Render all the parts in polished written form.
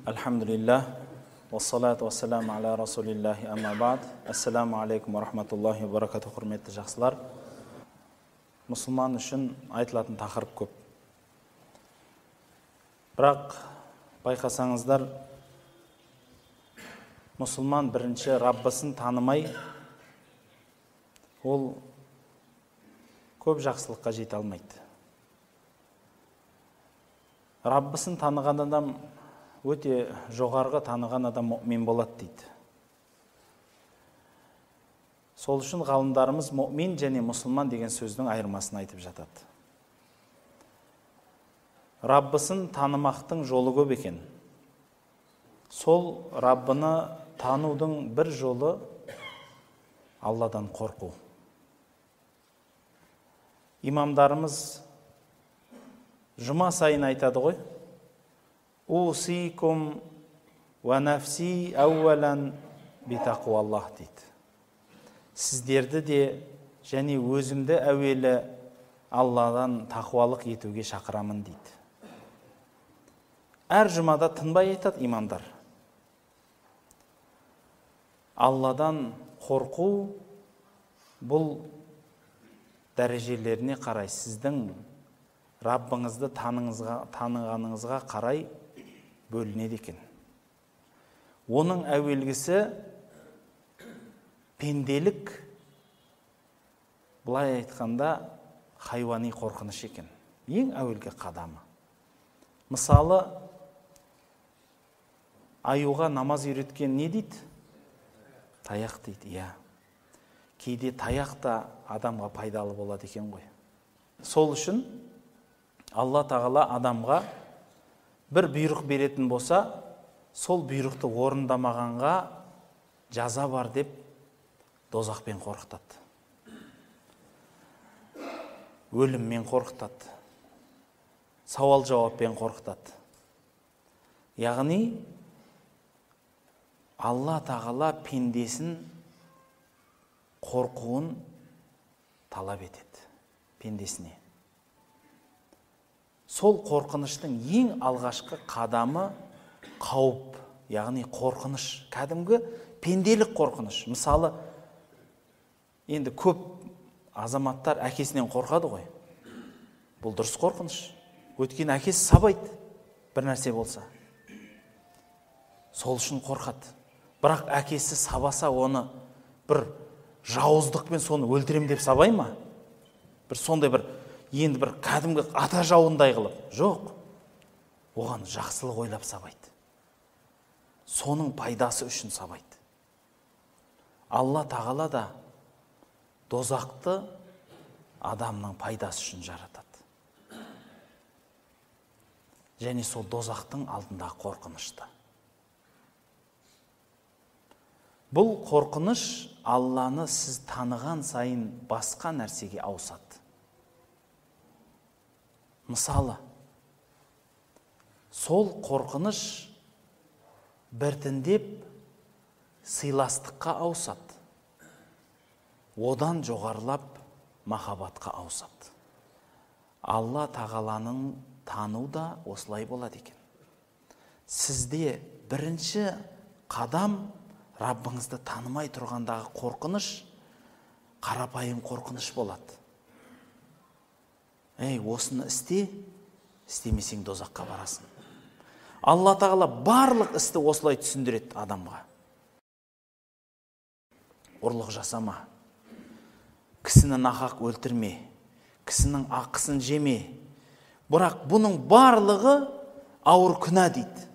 Альхамдулиллах, уассалату уассаламу аля расулиллахи, амма бa'д. Ассаламу алейкум уа рахматуллахи уа баракатух, құрметті жақсылар. Мұсылман үшін айтылатын тақырып көп. Бірақ байқасаңыздар, мұсылман бірінші Раббысын танымай, ол көп жақсылыққа жете алмайды. Раббысын таныған адам, өте жоғарғы таныған адам мұмин болады дейді. Сол үшін ғалымдарымыз мұмин және мұсылман деген сөздің айырмасын айтып жатады. Раббысын танымақтың жолы көп екен. Сол Раббыны танудың бір жолы Алладан қорқу. Имамдарымыз жұма сайын айтады ғой: «Усикум уа нафси әуәлән битақуаллах» дейді. Сіздерді де және өзімді әуелі Алладан тақуалық етуге шақырамын дейді. Әр жұмада тынбай айтады имамдар. Алладан қорқу бұл дәрежелеріне қарай, сіздің Раббыңызды танығаныңызға қарай бөлінеді екен. Оның әуелгісі пенделік, былай айтқанда хайуани қорқыныш екен. Ең әуелгі қадамы. Мысалы, аюға намаз үйреткен не дейді? Таяқ дейді, иә. Кейде таяқ та адамға пайдалы болады екен ғой. Сол үшін Алла Тағала адамға бір бұйрық беретін болса, сол бұйрықты орындамағанға жаза бар деп дозақпен қорқытады. Өліммен қорқытады. Сауал жауаппен қорқытады. Яғни Алла Тағала пендесін қорқуын талап етеді пендесіне. Сол қорқыныштың ең алғашқы қадамы қауіп, яғни қорқыныш, кәдімгі пенделік қорқыныш. Мысалы, енді көп азаматтар әкесінен қорқады ғой. Бұл дұрыс қорқыныш. Өйткені әкесі сабайды бір нәрсе болса. Сол үшін қорқады. Бірақ әкесі сабаса, оны бір жауыздықпен соны өлтірем деп сабай ма? Бір сондай бір енді бір кәдімгі ата жауындай қылып. Жоқ. Оған жақсылық ойлап сабайды. Соның пайдасы үшін сабайды. Алла Тағала да дозақты адамның пайдасы үшін жаратады. Және сол дозақтың алдындағы қорқынышты. Бұл қорқыныш Алланы сіз таныған сайын басқа нәрсеге ауысады. Мысалы, сол қорқыныш біртіндеп сыйластыққа ауысады. Одан жоғарылап махаббатқа ауысады. Алла Тағаланың тану да осылай болады екен. Сізде бірінші қадам Раббыңызды танымай тұрғандағы қорқыныш қарапайым қорқыныш болады. Ей, осыны істе, істемесең дозаққа барасың. Алла Тағала барлық істі осылай түсіндіреді адамға. Ұрлық жасама, кісіні нақақ өлтірме, кісінің ақысын жеме. Бірақ бұның барлығы ауыр күнә дейді.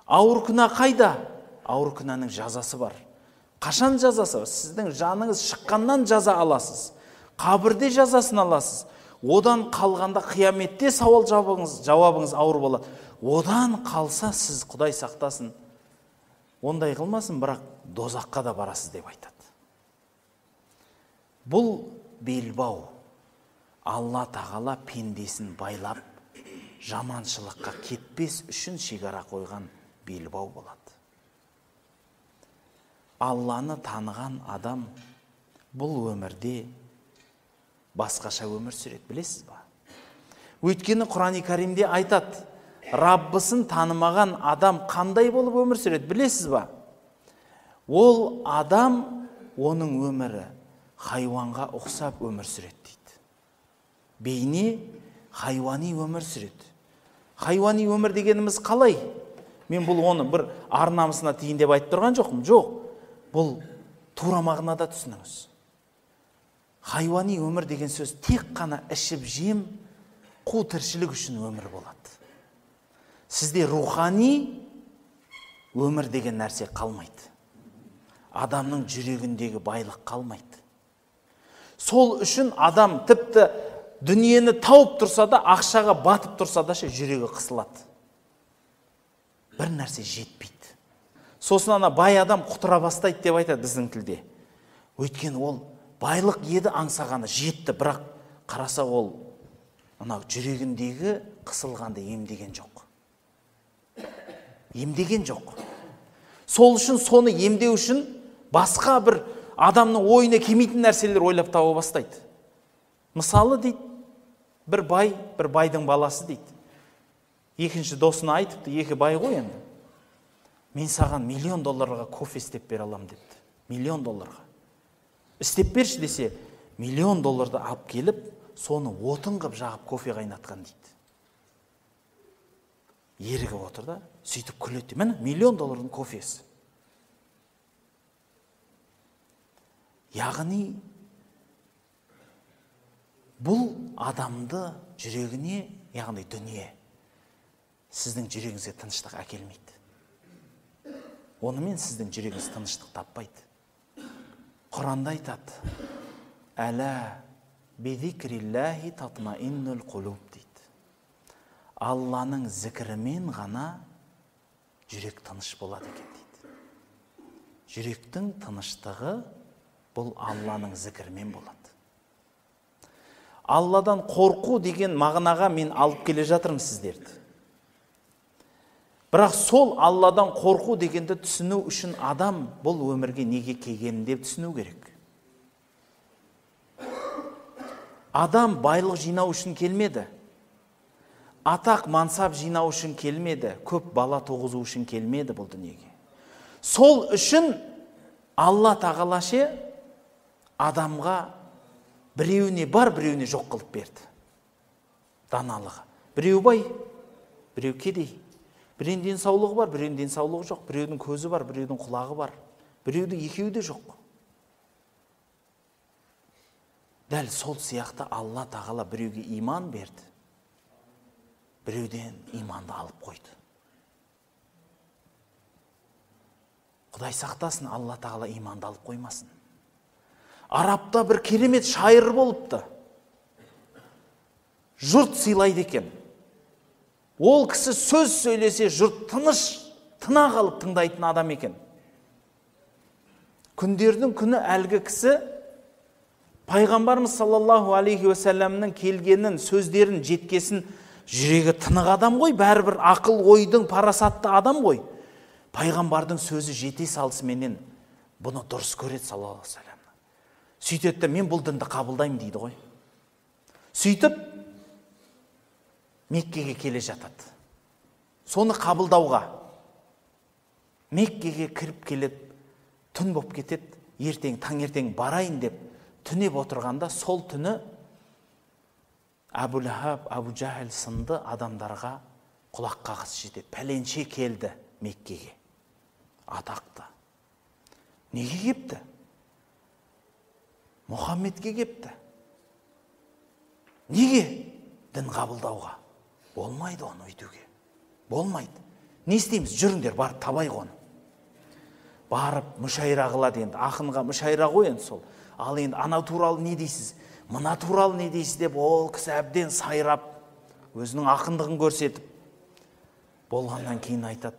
Ауыр күнә қайда? Ауыр күнәнің жазасы бар. Қашан жазасы бар? Сіздің жаныңыз шыққаннан жаза аласыз. Қабірде жазасын аласыз. Одан қалғанда қияметте сауал жауабыңыз ауыр болады. Одан қалса сіз, Құдай сақтасын, ондай қылмасын, бірақ дозаққа да барасыз деп айтады. Бұл белбау. Алла Тағала пендесін байлап, жаманшылыққа кетпес үшін шекара қойған белбау болады. Алланы таныған адам бұл өмірде басқаша өмір сүреді, білесіз ба? Өйткені Құран-и Каримде айтады, Раббысын танымаған адам қандай болып өмір сүреді, білесіз ба? Ол адам, оның өмірі хайуанға ұқсап өмір сүреді дейді. Бейне хайуани өмір сүреді. Хайуани өмір дегеніміз қалай? Мен бұл оны бір ар намысына тиін деп айтып тұрған жоқпын. Жоқ, бұл тура мағынада түсініңіз. Хайуани өмір деген сөз тек қана ішіп жем, қу тіршілік үшін өмір болады. Сізде рухани өмір деген нәрсе қалмайды. Адамның жүрегіндегі байлық қалмайды. Сол үшін адам тіпті дүниені тауып тұрса да, ақшаға батып тұрса да жүрегі қысылады. Бір нәрсе жетпейді. Сосын ана бай адам құтыра бастайды деп айтады біздің тілде. Өйткені ол байлық еді аңсағаны жетті, бірақ қараса ол анау жүрегіндегі қысылғанды емдеген жоқ. Емдеген жоқ. Сол үшін соны емдеу үшін басқа бір адамның ойына келмейтін нәрселер ойлап таба бастайды. Мысалы дейді, бір бай, бір байдың баласы дейді. Екінші досына айтыпты, екі бай ғой енді. Мен саған $1 000 000 кофе істеп бере аламын депті. $1 000 000. Істеп берші десе, $1 000 000 алып келіп, соны отын қып жағып кофе қайнатқан дейді. Ерігіп отыр да, сөйтіп күледі. Міне, $1 000 000 кофесі. Яғни, бұл адамды жүрегіне, яғни дүние, сіздің жүрегіңізге тыныштық әкелмейді. Онымен сіздің жүрегіңіз тыныштық таппайды. Құранда айтады, «Әла бизикриллахи татмаиннул қулуб» дейді. Алланың зікірімен ғана жүрек тыныш болады екен дейді. Жүректің тыныштығы бұл Алланың зікірімен болады. Алладан қорқу деген мағынаға мен алып келе жатырмын сіздерді. Бірақ сол Алладан қорқу дегенді түсіну үшін адам бұл өмірге неге келгенін деп түсіну керек. Адам байлық жинау үшін келмеді. Атақ мансап жинау үшін келмеді. Көп бала туғызу үшін келмеді бұл дүниеге. Сол үшін Алла тағала ше адамға біреуіне бар, біреуіне жоқ қылып берді. Даналығы. Біреу бай, біреу кедей. Біреудің денсаулығы бар, біреудің денсаулығы жоқ. Біреудің көзі бар, біреудің құлағы бар. Біреудің екеуі де жоқ. Дәл сол сияқты Алла тағала біреуге иман берді, біреуден иманды алып қойды. Құдай сақтасын, Алла тағала иманды алып қоймасын. Арабта бір керемет шайыр болыпты. Жұрт сыйлайды екен. Ол кісі сөз сөйлесе, жұрт тыныш, тына қалып тыңдайтын адам екен. Күндердің күні әлгі кісі Пайғамбарымыз саллаллаху алейхи уассаламның келгенін, сөздерін жеткесін, жүрегі тынық адам ғой, бәрібір ақыл ойдың парасатты адам ғой. Пайғамбардың сөзі жете салысыменен бұны дұрыс көреді саллаллаху алейхи уассалам. Сөйтеді, мен бұл дінді қабылдаймын дейді ғой. Сөйтіп Меккеге келе жатады. Соны қабылдауға Меккеге кіріп келіп, түн боп кетеді, ертең таңертең барайын деп түнеп отырғанда, сол түні Әбу Ләһаб, Әбу Жахил сынды адамдарға құлақ қағыс жетеді. Пәленше келді Меккеге. Атақты. Неге кепті? Мұхаммедке кепті. Неге? Дін қабылдауға. Болмайды оны өйтуге. Болмайды. Не істейміз? Жүріңдер, барып табайық оны. Барып мүшайра қылады енді. Ақынға мүшайра ғой енді сол. Ал енді ана туралы не дейсіз? Мына туралы не дейсіз деп ол кісі әбден сайрап, өзінің ақындығын көрсетіп, болғаннан кейін айтады,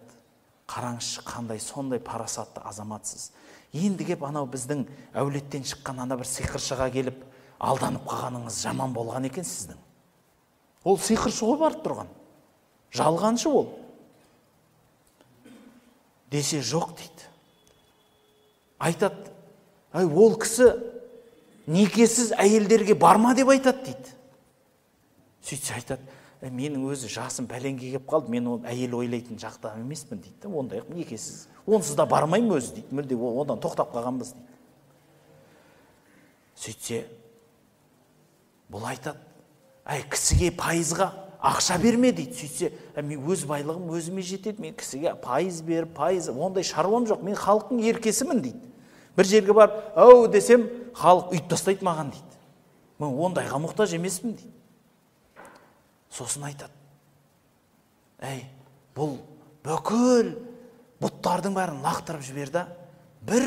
қараңызшы қандай сондай парасатты азаматсыз. Енді кеп анау біздің әулеттен шыққан ана бір сиқыршыға келіп, алданып қалғаныңыз жаман болған екен сіздің. Ол сиқыршы ғой барып тұрған. Жалғаншы ол. Десе жоқ дейді. Айтады, ай ол кісі некесіз әйелдерге барма деп айтады дейді. Сөйтсе айтады, Менің өзі жасым пәленге келіп қалды, мен ол әйел ойлайтын жақта емеспін дейді. Ондай некесіз, онсыз да бармаймын өзі дейді, мүлде одан тоқтап қалғанбыз дейді. Сөйтсе, бұл айтады, әй, кісіге пайызға ақша берме дейді. Сөйтсе, мен өз байлығым өзіме жетеді, мен кісіге пайыз беріп, пайыз, ондай шаруам жоқ, мен халықтың еркесімін дейді. Бір жерге барып, әу десем, халық үйіп тастайды маған дейді. Мен ондайға мұқтаж емеспін дейді. Сосын айтады, әй, бұл бүкіл бұттардың бәрін лақтырып жіберді, бір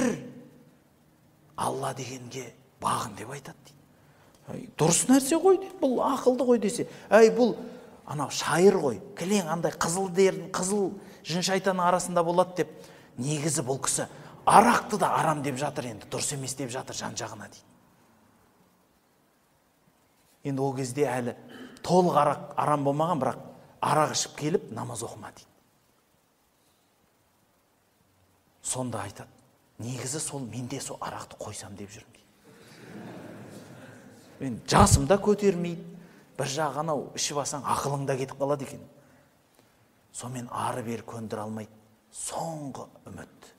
Алла дегенге бағын деп айтады дейді. Дұрыс нәрсе ғой дейді, бұл ақылды ғой десе, әй, бұл анау шайыр ғой, кілең андай қызыл дердің, қызыл жын шайтанның арасында болады деп, негізі бұл кісі арақты да арам деп жатыр енді, дұрыс емес деп жатыр жан жағына дейді. Енді ол кезде әлі толық арақ арам болмаған, бірақ арақ ішіп келіп намаз оқыма дейді. Сонда айтады, негізі сол менде сол арақты қойсам деп жүрмін дейді. Мен жасым да көтермейді, бір жағы анау ішіп алсаң ақылың да кетіп қалады екен. Сонымен ары бері көндіре алмайды. Соңғы үміт.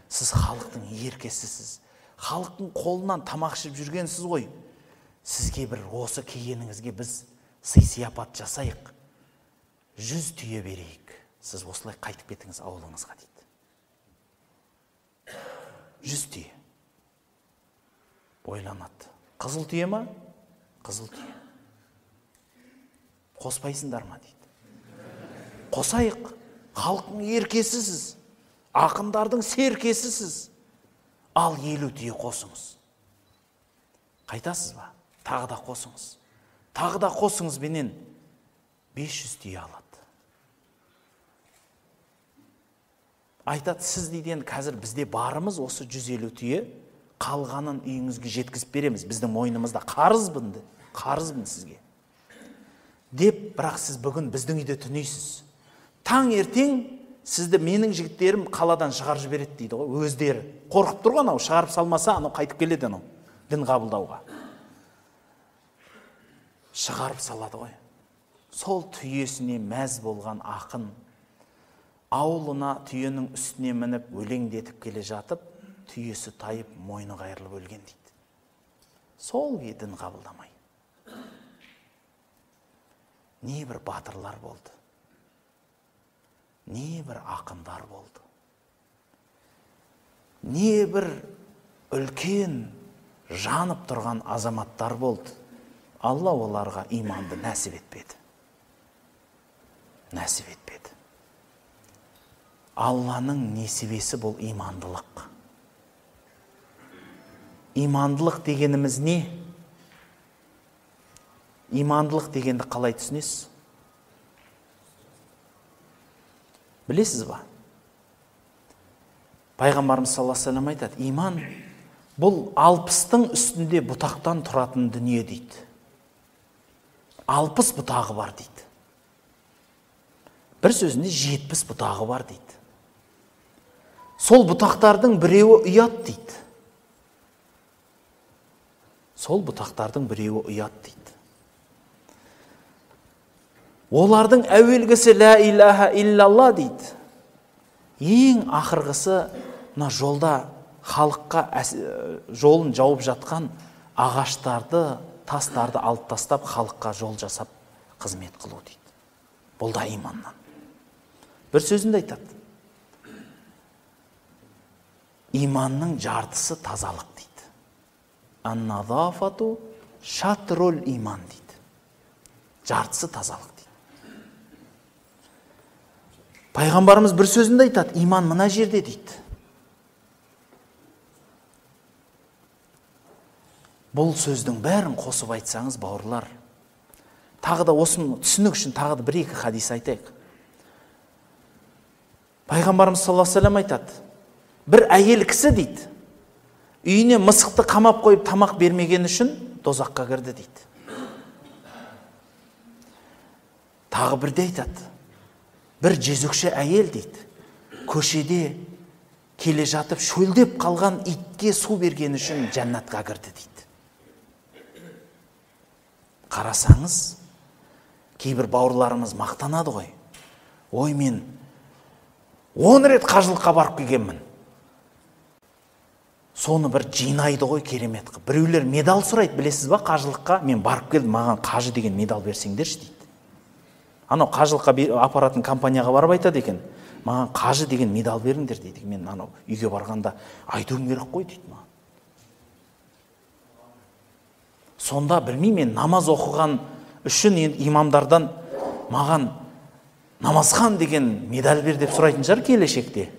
Сіз халықтың еркесісіз, халықтың қолынан тамақ ішіп жүргенсіз ғой. Сізге бір осы келгеніңізге біз сый-сияпат жасайық, 100 түйе берейік. Сіз осылай қайтып кетіңіз ауылыңызға дейді. 100 түйе. Ойланады. Қызыл түйе ма? Қызыл түйе. Қоспайсыңдар ма дейді. Қосайық. Халықтың еркесісіз, ақындардың серкесісіз. Ал 50 түйе қосыңыз. Қайтасыз ба? Тағы да қосыңыз. Тағы да қосыңыз бенен 500 түйе алады. Айтады, сіз дейді енді қазір бізде барымыз осы 150 түйе, қалғанын үйіңізге жеткізіп береміз. Біздің мойнымызда қарызбын, қарызбын сізге. Деп, бірақ сіз бүгін біздің үйде түнейсіз. Таң ертең сізді менің жігіттерім қаладан шығарып жібереді дейді ғой, өздері. Қорқып тұр ғой анау, шығарып салмаса, анау қайтып келеді анау, дін қабылдауға. Шығарып салады ғой. Сол түйесіне мәз болған ақын ауылына түйенің үстіне мініп өлеңдетіп келе жатып, түйесі тайып мойны қайырылып өлген дейді. Сол күйі дін қабылдамай. Не бір батырлар болды. Не бір ақындар болды. Не бір үлкен жанып тұрған азаматтар болды. Алла оларға иманды нәсіп етпеді. Нәсіп етпеді. Алланың несібесі бұл имандылық. Имандылық дегеніміз не? Имандылық дегенді қалай түсінесіз? Білесіз ба? Пайғамбарымыз саллаллаху алейхи ва саллям айтады, иман бұл 60-тың үстінде бұтақтан тұратын дүние дейді. 60 бұтағы бар дейді. Бір сөзінде 70 бұтағы бар дейді. Сол бұтақтардың біреуі ұят дейді. Сол бұтақтардың біреуі ұят дейді. Олардың әуелгісі лә илаһа иллалла дейді. Ең ақырғысы мына жолда халыққа жолын жауып жатқан ағаштарды, тастарды алып тастап, халыққа жол жасап қызмет қылу дейді. Бұл да иманнан. Бір сөзінде айтады. Иманның жартысы тазалық дейді. Ан-назафату шатрул иман дейді. Жартысы тазалық дейді. Пайғамбарымыз бір сөзінде айтады, иман мына жерде дейді. Бұл сөздің бәрін қосып айтсаңыз, бауырлар, тағы да осыны түсінік үшін тағы да бір-екі хадис айтайық. Пайғамбарымыз саллаллаху алейхи ва саллям айтады, бір әйел кісі дейді, үйіне мысықты қамап қойып тамақ бермеген үшін дозаққа кірді дейді. Тағы бірде айтады, бір жезөкше әйел дейді, көшеде келе жатып шөлдеп қалған итке су берген үшін жәннатқа кірді дейді. Қарасаңыз, Кейбір бауырларымыз мақтанады ғой. Ой, мен 10 рет қажылыққа барып келгенмін. Соны бір жинайды ғой керемет қып. Біреулер медал сұрайды, білесіз ба, қажылыққа? Мен барып келдім, маған қажы деген медал берсеңдерші дейді. Анау қажылыққа апаратын компанияға барып айтады екен. Маған қажы деген медал беріңдер дейді. Мен анау үйге барғанда айтуым керек қой дейді маған. Сонда білмеймін, мен намаз оқыған үшін енді имамдардан маған намазхан деген медаль бер деп сұрайтын шығар келешекте.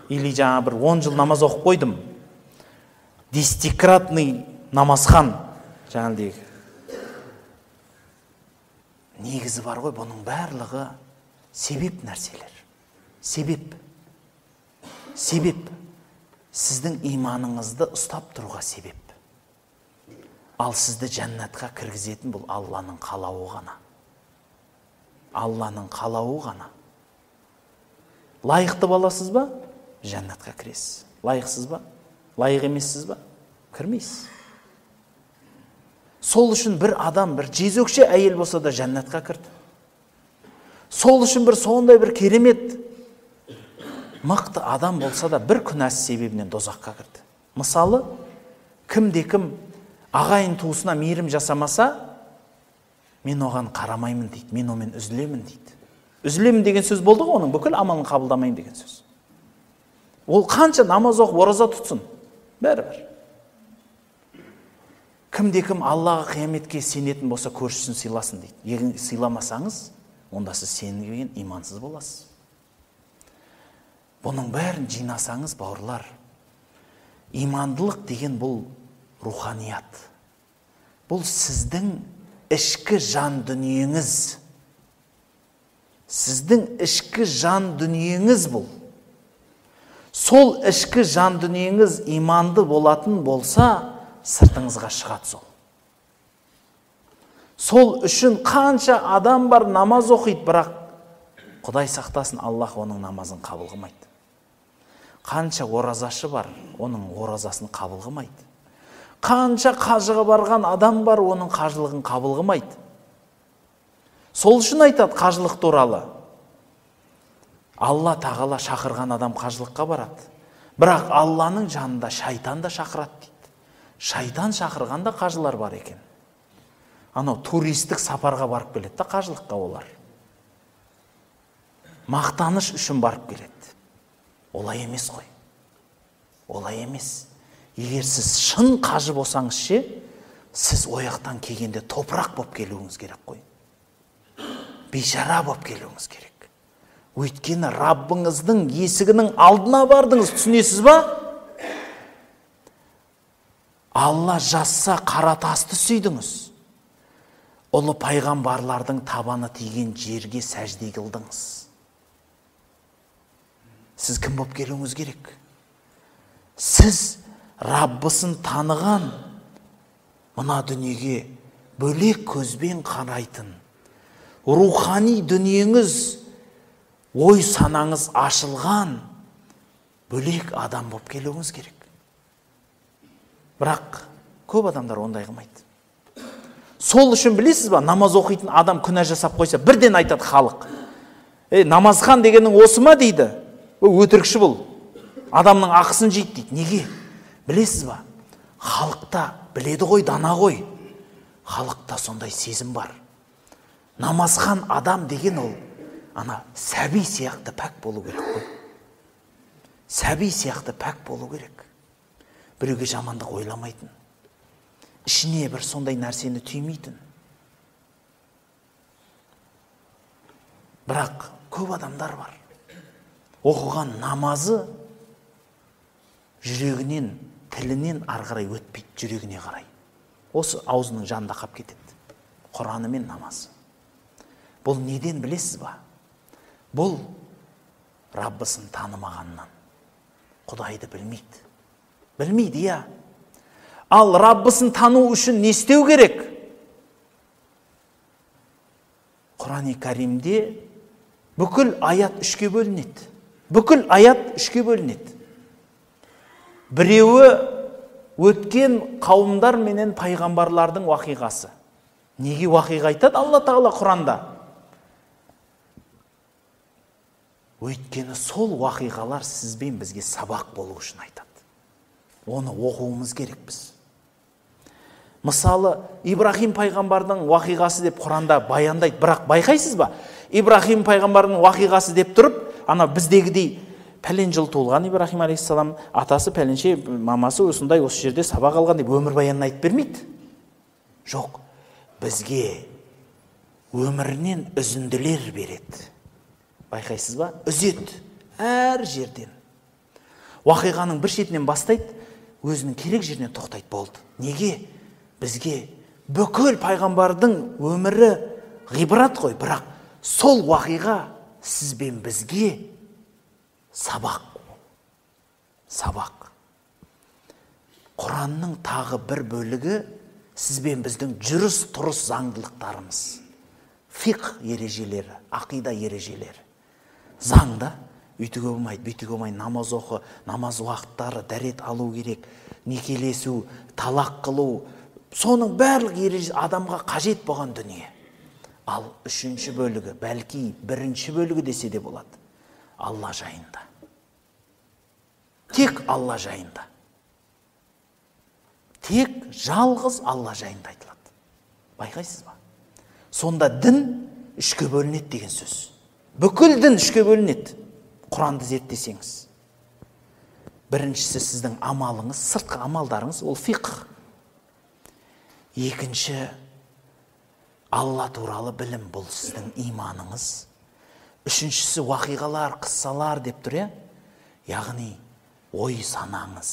Или жаңа бір 10 жыл намаз оқып қойдым. Десятикратный намазхан жаңағыдей. Негізі бар ғой, бұның барлығы себеп нәрселер. Себеп. Себеп. Сіздің иманыңызды ұстап тұруға себеп. Ал сізді жәннатқа кіргізетін бұл Алланың қалауы ғана. Алланың қалауы ғана. Лайықты баласыз ба? Жәннатқа кіресіз. Лайықсыз ба? Лайық емессіз ба? Кірмейсіз. Сол үшін бір адам, бір жезөкше әйел болса да жәннатқа кірді. Сол үшін бір сондай бір керемет мықты адам болса да бір күнәсі себебінен дозаққа кірді. Мысалы, кімде кім ағайын туысына мейірім жасамаса, мен оған қарамаймын дейді, мен онымен үзілемін дейді. Үзілемін деген сөз болды ғой, оның бүкіл амалын қабылдамаймын деген сөз. Ол қанша намаз оқып, ораза тұтсын, бәрібір. Кімде кім Аллаға қияметке сенетін болса, көршісін сыйласын дейді. Егер сыйламасаңыз, онда сіз сенген имансыз боласыз. Бұның бәрін жинасаңыз, бауырлар, имандылық деген бұл руханият. Бұл сіздің ішкі жан дүниеңіз. Сіздің ішкі жан дүниеңіз бұл. Сол ішкі жан дүниеңіз иманды болатын болса, сыртыңызға шығады сол. Сол үшін қанша адам бар намаз оқиды, бірақ Құдай сақтасын, Аллах оның намазын қабыл қылмайды. Қанша оразашы бар, оның оразасын қабыл қылмайды. Қанша қажыға барған адам бар, оның қажылығын қабыл қылмайды. Сол үшін айтады қажылық туралы. Алла тағала шақырған адам қажылыққа барады. Бірақ Алланың жанында шайтан да шақырады дейді. Шайтан шақырғанда қажылар бар екен. Анау туристік сапарға барып келеді да қажылыққа олар. Мақтаныш үшін барып келеді. Олай емес қой. Олай емес. Егер сіз шын қажы болсаңыз ше, сіз ояқтан келгенде топырақ болып келуіңіз керек қой. Бейшара болып келуіңіз керек. Өйткені Раббыңыздың есігінің алдына бардыңыз, түсінесіз ба? Алла жазса қара тасты сүйдіңіз. Ұлы пайғамбарлардың табаны тиген жерге сәжде қылдыңыз. Сіз кім болып келуіңіз керек? Сіз Раббысын таныған, мына дүниеге бөлек көзбен қарайтын, рухани дүниеңіз, ой санаңыз ашылған бөлек адам болып келуіңіз керек. Бірақ көп адамдар ондай қылмайды. Сол үшін білесіз ба, намаз оқитын адам күнә жасап қойса, бірден айтады халық. Намазхан дегенің осы ма дейді? Өтірікші бұл. Адамның ақысын жейді дейді. Неге? Білесіз ба? Халықта біледі ғой, дана ғой. Халықта сондай сезім бар. Намазхан адам деген ол ана сәби сияқты пәк болу керек қой. Сәби сияқты пәк болу керек. Біреуге жамандық ойламайтын. Ішіне бір сондай нәрсені түймейтін. Бірақ көп адамдар бар. Оқыған намазы жүрегінен, тілінен ары қарай өтпейді, жүрегіне қарай. Осы аузының жанында қап кетеді. Құраны мен намазы. Бұл неден білесіз ба? Бұл Раббысын танымағаннан. Құдайды білмейді. Білмейді, иә. Ал Раббысын тану үшін не істеу керек? Құран-и Каримде бүкіл аят үшке бөлінеді. Бүкіл аят үшке бөлінеді. Біреуі өткен қауымдар менен пайғамбарлардың уақиғасы. Неге уақиға айтады Алла Тағала Құранда? Өйткені сол уақиғалар сізбен бізге сабақ болу үшін айтады. Оны оқуымыз керекпіз. Мысалы, Ибрахим пайғамбардың уақиғасы деп Құранда баяндайды, бірақ байқайсыз ба? Ибрахим пайғамбардың уақиғасы деп тұрып, ана біздегідей пәлен жыл туылған Ибрахим алейхиссалам, атасы пәленше, мамасы осындай осы жерде сабақ алған деп өмірбаянын айтып бермейді. Жоқ, бізге өмірінен үзінділер береді. Байқайсыз ба? Үзеді әр жерден. Уақиғаның бір шетінен бастайды, өзінің керек жерінен тоқтайды, болды. Неге? Бізге бүкіл пайғамбардың өмірі ғибрат қой, бірақ сол уақиға сіз бен бізге сабақ. Сабақ. Құранның тағы бір бөлігі сіз бен біздің жүріс-тұрыс заңдылықтарымыз. Фиқх ережелері, ақида ережелері. Заңда үйтуге болмайды, бүйтуге болмайды, намаз оқы, намаз уақыттары, дәрет алу керек, некелесу, талақ қылу, соның барлық ереже адамға қажет болған дүние. Ал үшінші бөлігі, бәлки бірінші бөлігі десе де болады, Алла жайында. Тек Алла жайында. Тек жалғыз Алла жайында айтылады. Байқайсыз ба? Сонда дін үшке бөлінеді деген сөз. Бүкіл дін үшке бөлінеді. Құранды зерттесеңіз. Біріншісі сіздің амалыңыз, сыртқы амалдарыңыз, ол фиқх. Екінші, Алла туралы білім, бұл сіздің иманыңыз. Үшіншісі, уақиғалар, қыссалар деп тұр, яғни ой санаңыз.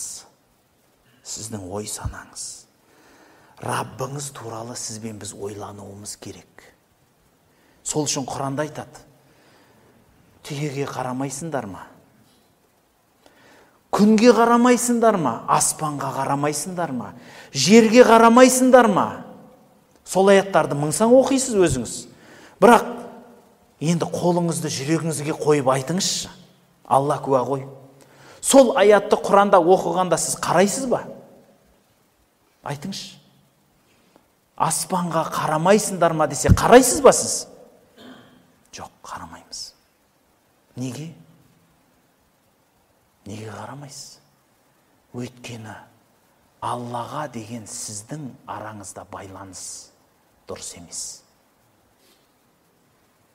Сіздің ой санаңыз. Раббыңыз туралы сізбен біз ойлануымыз керек. Сол үшін Құранда айтады. Түйеге қарамайсыңдар ма? Күнге қарамайсыңдар ма? Аспанға қарамайсыңдар ма? Жерге қарамайсыңдар ма? Сол аяттарды мыңсаң оқисыз өзіңіз. Бірақ енді қолыңызды жүрегіңізге қойып айтыңызшы. Алла куә ғой. Сол аятты Құранда оқығанда сіз қарайсыз ба? Айтыңызшы. Аспанға қарамайсыңдар ма десе, қарайсыз ба сіз? Жоқ, қарамаймыз. Неге? Неге қарамайсыз? Өйткені Аллаға деген сіздің араңызда байланыс дұрыс емес.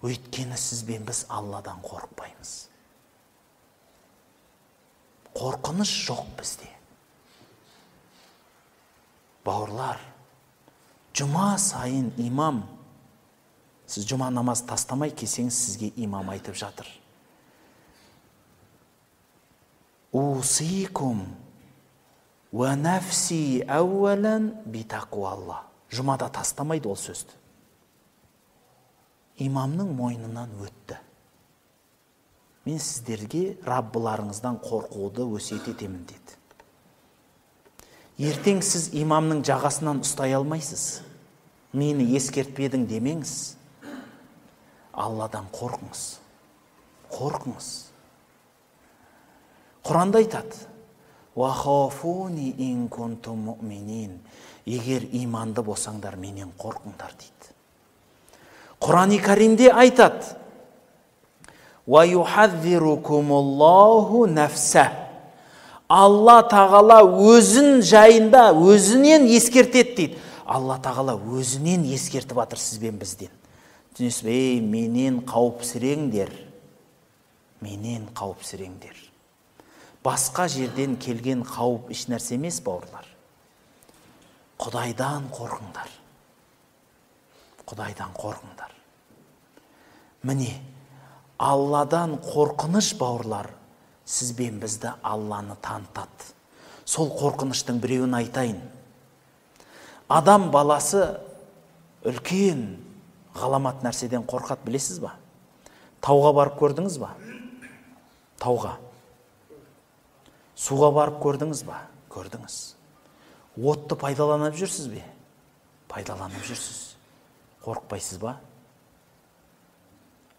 Өйткені сіз бен біз Алладан қорықпаймыз. Қорқыныш жоқ бізде. Бауырлар, жұма сайын имам, сіз жұма намаз тастамай келсеңіз, сізге имам айтып жатыр. Усикум уа нафси әуәлән битақуалла. Жұмада тастамайды ол сөзді. Имамның мойнынан өтті. Мен сіздерге Раббыларыңыздан қорқуды өсиет етемін деді. Ертең сіз имамның жағасынан ұстай алмайсыз. Мені ескертпедің демеңіз. Алладан қорқыңыз. Қорқыңыз. Құранда айтады. «Уахафуни ин кунтум муъминин». Егер иманды болсаңдар, менен қорқыңдар дейді. Құран-и Каримде айтады. «Уа юхаззирукумуллаху нафса». Алла Тағала өзін жайында, өзінен ескертеді дейді. Алла Тағала өзінен ескертіп жатыр сіз бен бізден. Түсінесіз бе? Ей, менен қауіпсіреңдер. Менен қауіпсіреңдер. Басқа жерден келген қауіп еш нәрсе емес, бауырлар. Құдайдан қорқыңдар. Құдайдан қорқыңдар. Міне, Алладан қорқыныш, бауырлар, сіз бен бізді Алланы танытады. Сол қорқыныштың біреуін айтайын. Адам баласы үлкен ғаламат нәрседен қорқады, білесіз ба? Тауға барып көрдіңіз ба? Тауға. Суға барып көрдіңіз ба? Көрдіңіз. Отты пайдаланып жүрсіз бе? Пайдаланып жүрсіз. Қорықпайсыз ба?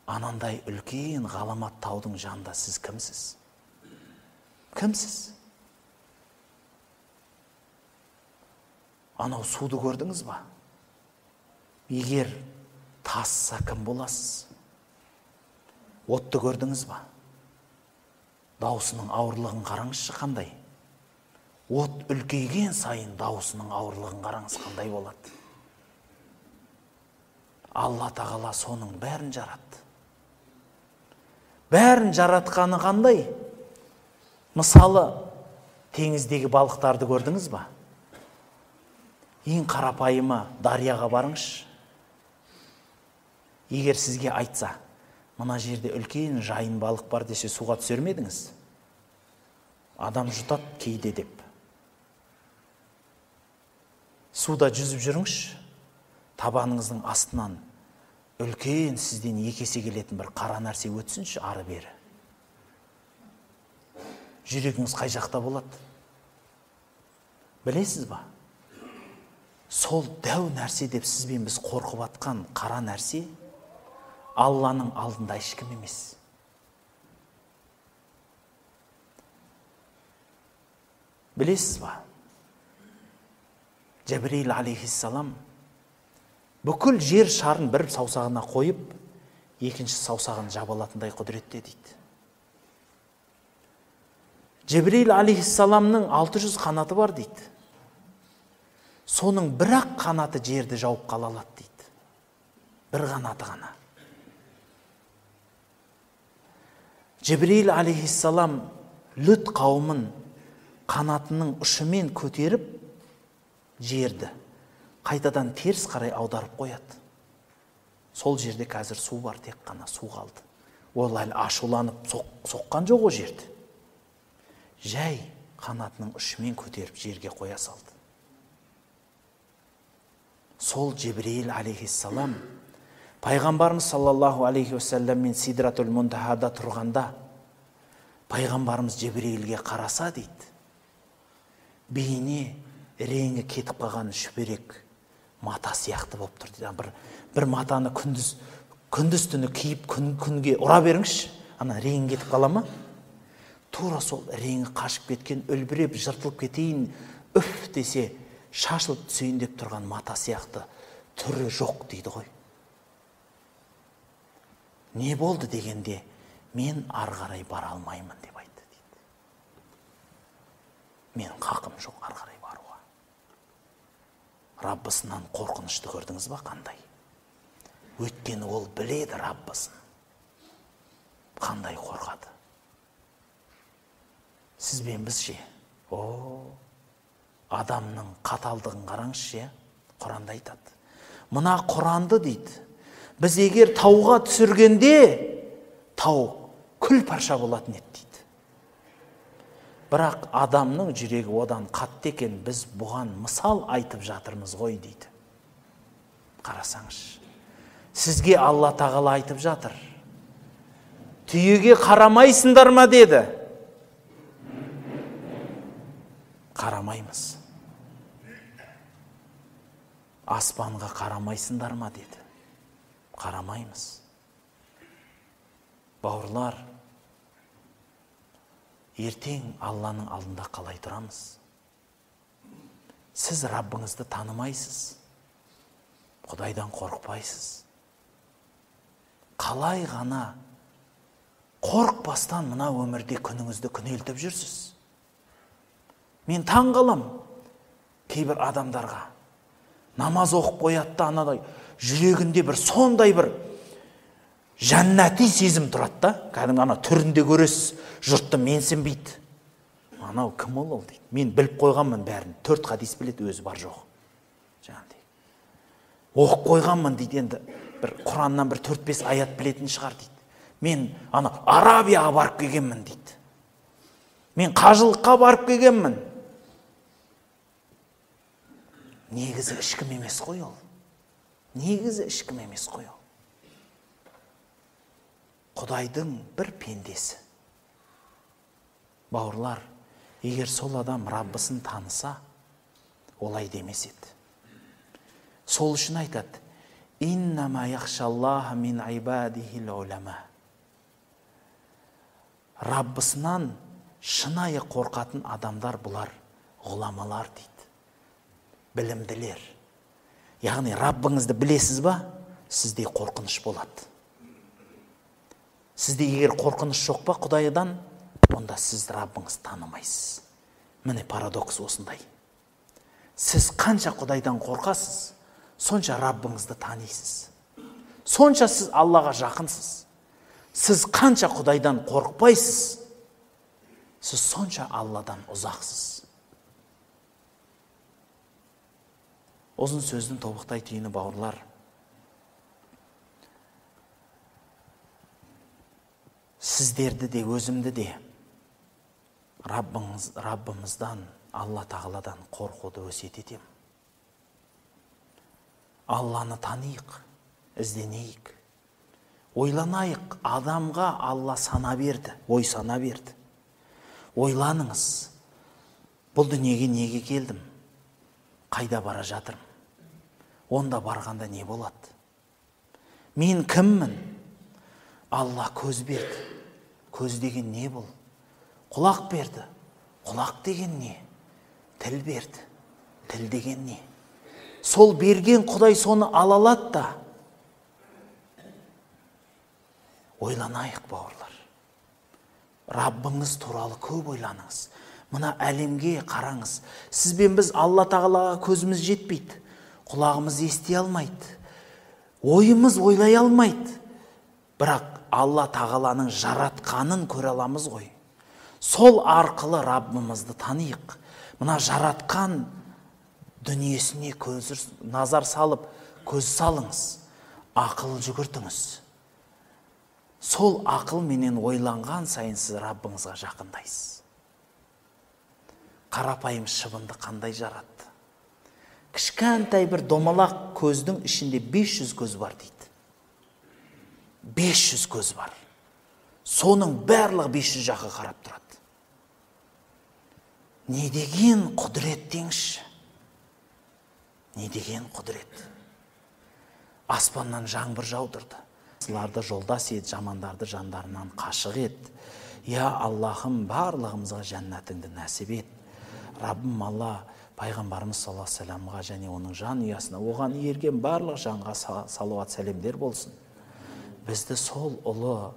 Анандай үлкен ғаламат таудың жанында сіз кімсіз? Кімсіз? Анау суды көрдіңіз ба? Егер тасса кім боласыз? Отты көрдіңіз ба? Даусының ауырлығын қараңызшы қандай. От үлкейген сайын даусының ауырлығын қараңыз қандай болады. Алла тағала соның бәрін жаратты. Бәрін жаратқаны қандай? Мысалы, теңіздегі балықтарды көрдіңіз ба? Ең қарапайымы дарияға барыңызшы. Егер сізге айтса, мына жерде үлкен жайын балық бар десе, суға түсер ме едіңіз? Адам жұтады кейде деп. Суда жүзіп жүріңізші, табаныңыздың астынан үлкен сізден екі есе келетін бір қара нәрсе өтсінші ары бері. Жүрегіңіз қай жақта болады? Білесіз ба? Сол дәу нәрсе деп сізбен біз қорқып атқан қара нәрсе Алланың алдында ешкім емес. Білесіз ба? Жәбірейіл алейхиссалам бүкіл жер шарын бір саусағына қойып, екінші саусағын жаба алатындай құдіретте дейді. Жәбірейіл алейхиссаламның 600 қанаты бар дейді. Соның бір-ақ қанаты жерді жауып қала алады дейді. Бір қанаты ғана. Жібрил алейхиссалам Лүт қауымын қанатының ұшымен көтеріп жерді қайтадан теріс қарай аударып қояды. Сол жерде қазір су бар, тек қана су қалды. Ол әлі ашуланып соққан жоқ о жерді. Жай қанатының ұшымен көтеріп жерге қоя салды. Сол Жібрил алейхиссалам Пайғамбарымыз саллаллаху алейхи уассаламмен Сидратул Мунтахада тұрғанда пайғамбарымыз Жібрейлге қараса дейді, бейне реңі кетіп қалған шүберек мата сияқты болып тұр дейді. Бір матаны күндіз түні киіп күнге ұра беріңізші, ана реңі кетіп қала ма? Тура сол реңі қашып кеткен, үлбіреп жыртылып кетейін, үф десе шашылып түсейін деп тұрған мата сияқты түрі жоқ дейді ғой. Не болды дегенде, мен ары қарай бара алмаймын деп айтты дейді. Мен қақым жоқ ары қарай баруға. Раббысынан қорқынышты көрдіңіз ба қандай? Өйткені ол біледі Раббысын. Қандай қорқады. Сіз бен біз ше? О, адамның қаталдығын қараңызшы, Құранда айтады. Мына Құранды дейді. Біз егер тауға түсіргенде, тау күл парша болатын еді дейді. Бірақ адамның жүрегі одан қатты екен, біз бұған мысал айтып жатырмыз ғой дейді. Қарасаңызшы. Сізге Алла тағала айтып жатыр. Түйеге қарамайсыңдар ма деді. Қарамаймыз. Аспанға қарамайсыңдар ма деді. Қарамаймыз. Бауырлар, ертең Алланың алдында қалай тұрамыз? Сіз Раббыңызды танымайсыз. Құдайдан қорықпайсыз. Қалай ғана қорықпастан мына өмірде күніңізді күнелтіп жүрсіз? Мен таң қалам кейбір адамдарға. Намаз оқып қояды да анадай жүрегінде бір сондай бір жәннати сезім тұрады да, кәдімгі ана түрінде көресіз, жұртты менсінбейді. Анау кім ол дейді. Мен біліп қойғанмын бәрін. 4 хадис біледі, өзі бар жоқ. Жаңағыдай. Оқып қойғанмын дейді, енді бір Құраннан бір 4-5 аят білетін шығар дейді. Мен ана Арабияға барып келгенмін дейді. Мен қажылыққа барып келгенмін. Негізі ешкім емес қой ол. Негізі ешкім емес қой ол. Құдайдың бір пендесі. Бауырлар, егер сол адам Раббысын таныса, олай демес еді. Сол үшін айтады, «Иннама яхшаллаха мин ибадихил улама». Раббысынан шынайы қорқатын адамдар бұлар, ғұламалар дейді. Білімділер. Яғни Раббыңызды білесіз ба, сізде қорқыныш болады. Сізде егер қорқыныш жоқ па Құдайдан, онда сіз Раббыңызды танымайсыз. Міне парадокс осындай. Сіз қанша Құдайдан қорқасыз, сонша Раббыңызды танисыз. Сонша сіз Аллаға жақынсыз. Сіз қанша Құдайдан қорықпайсыз, сіз сонша Алладан ұзақсыз. Ұзын сөздің тобықтай түйіні, бауырлар. Сіздерді де, өзімді де Раббымыздан, Алла Тағаладан қорқуды өсиет етем. Алланы таниық, ізденейік, ойланайық. Адамға Алла сана берді, ой сана берді. Ойланыңыз, бұл дүниеге неге келдім? Қайда бара жатырмын? Онда барғанда не болады? Мен кіммін? Алла көз берді. Көз деген не бұл? Құлақ берді. Құлақ деген не? Тіл берді. Тіл деген не? Сол берген Құдай соны ала алады да. Ойланайық, бауырлар. Раббыңыз туралы көп ойланыңыз. Мына әлемге қараңыз. Сіз бен біз Алла Тағалаға көзіміз жетпейді. Құлағымыз ести алмайды. Ойымыз ойлай алмайды. Бірақ Алла Тағаланың жаратқанын көре аламыз ғой. Сол арқылы Раббымызды таниық. Мына жаратқан дүниесіне көз назар салып, көз салыңыз. Ақыл жүгіртіңіз. Сол ақыл менен ойланған сайын сіз Раббыңызға жақындайсыз. Қарапайым шыбынды қандай жаратты? Кішкентай бір домалақ көздің ішінде 500 көз бар дейді. 500 көз бар. Соның барлығы 500 жаққа қарап тұрады. Не деген құдірет деңізші? Не деген құдірет? Аспаннан жаңбыр жаудырды. Сыларды жолдас ет, жамандарды жандарынан қашық ет. Я Аллахым, барлығымызға жәннатыңды нәсіп ет. Раббым Алла, пайғамбарымыз саллаллаху алейхи уассаламға және оның жан ұясына, оған ерген барлық жанға салауат сәлемдер болсын. Бізді сол ұлы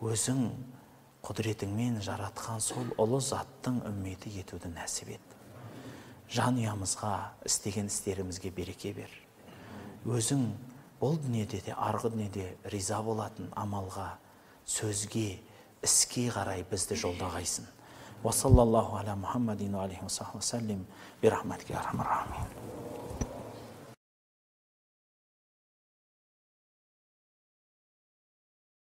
өзің құдіретіңмен жаратқан сол ұлы заттың үмметі етуді нәсіп ет. Жан ұямызға, істеген істерімізге береке бер. Өзің бұл дүниеде де, арғы дүниеде риза болатын амалға, сөзге, іске қарай бізді жолдағайсың. وصلى الله على محمد وعليه وصحبه وسلم برحمتك يا ارحم الراحمين.